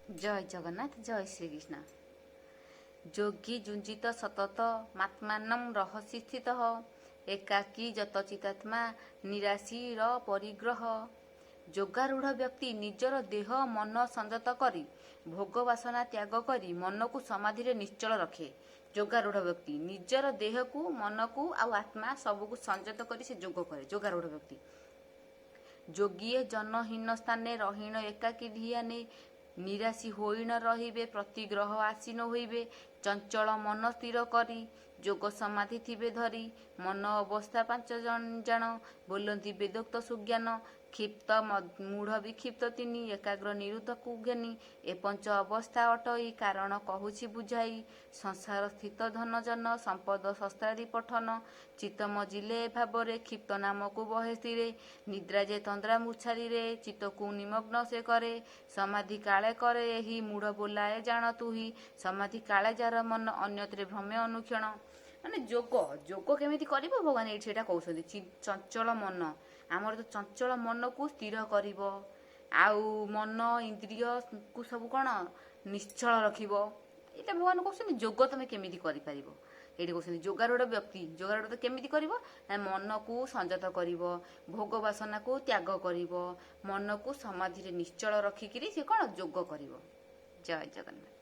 ଜୟ ଜଗନ୍ନାଥ, ଜୟ ଶ୍ରୀକୃଷ୍ଣ। ଯୋଗୀ ଯୁଞ୍ଜିତ ସତତ ମାତ୍ମାନଂ ରହସି ସ୍ଥିତଃ, ଏକାକୀ ଯତଚିତାତ୍ମା ନିରାଶୀର ପରିଗ୍ରହ। ଯୋଗାରୂଢ଼ ବ୍ୟକ୍ତି ନିଜର ଦେହ ମନ ସଂଯତ କରି, ଭୋଗ ବାସନା ତ୍ୟାଗ କରି ମନକୁ ସମାଧିରେ ନିଶ୍ଚଳ ରଖେ। ଯୋଗାରୂଢ଼ ବ୍ୟକ୍ତି ନିଜର ଦେହକୁ, ମନକୁ ଆଉ ଆତ୍ମା ସବୁକୁ ସଂଯତ କରି ସେ ଯୋଗ କରେ। ଯୋଗାରୂଢ଼ ବ୍ୟକ୍ତି ଯୋଗୀଏ ଜନହୀନ ସ୍ଥାନେ ରହିଣ ଏକାକୀ ଧିଆନେ, ନିରାଶୀ ହୋଇଣ ରହିବେ, ପ୍ରତିଗ୍ରହ ଆସୀନ ହୋଇବେ। ଚଞ୍ଚଳ ମନ ସ୍ଥିର କରି ଯୋଗ ସମାଧି ଥିବେ ଧରି, ମନ ଅବସ୍ଥା ପାଞ୍ଚ ଜାଣ ବୋଲନ୍ତି ବେଦୋକ୍ତ ସୁଜ୍ଞାନ। କ୍ଷିପ୍ତ, ମୂଢ଼, ବିକ୍ଷିପ୍ତ ତିନି, ଏକାଗ୍ର ନିରୁଦ୍ଧକୁ ଘେନି, ଏ ପଞ୍ଚ ଅବସ୍ଥା ଅଟଇ କାରଣ କହୁଛି ବୁଝାଇ। ସଂସାର ସ୍ଥିତ ଧନ ଜନ ସମ୍ପଦ ଶସ୍ତ୍ରାଦି ପଠନ, ଚିତ୍ତ ମଜିଲେ ଏ ଭାବରେ କ୍ଷିପ୍ତ ନାମକୁ ବହେ ସ୍ଥିରେ। ନିଦ୍ରା ଯେ ତନ୍ଦ୍ରା ମୂର୍ଚ୍ଛାଦିରେ ଚିତ୍ତକୁ ନିମଗ୍ନ ସେ କରେ, ସମାଧି କାଳେ କରେ ଏହି ମୂଢ଼ ବୋଲାଏ ଜାଣ ତୁହି। ସମାଧି କାଳେ ଯାର ମନ ଅନ୍ୟତ୍ରେ ଭ୍ରମେ ଅନୁକ୍ଷଣ। ମାନେ ଯୋଗ କେମିତି କରିବ, ଭଗବାନ ଏଇଠି ସେଇଟା କହୁଛନ୍ତି। ଚଞ୍ଚଳ ମନ, ଆମର ତ ଚଞ୍ଚଳ ମନକୁ ସ୍ଥିର କରିବ ଆଉ ମନ ଇନ୍ଦ୍ରିୟକୁ ସବୁ କ'ଣ ନିଶ୍ଚଳ ରଖିବ। ଏଇଟା ଭଗବାନ କହୁଛନ୍ତି ଯୋଗ ତମେ କେମିତି କରିପାରିବ। ଏଇଠି କହୁଛନ୍ତି ଯୋଗାରୂଢ଼ ବ୍ୟକ୍ତି, ଯୋଗାରୂଢ଼ ତ କେମିତି କରିବ ନା ମନକୁ ସଂଯତ କରିବ, ଭୋଗ ବାସନାକୁ ତ୍ୟାଗ କରିବ, ମନକୁ ସମାଧିରେ ନିଶ୍ଚଳ ରଖିକିରି ସେ କ'ଣ ଯୋଗ କରିବ। ଜୟ ଜଗନ୍ନାଥ।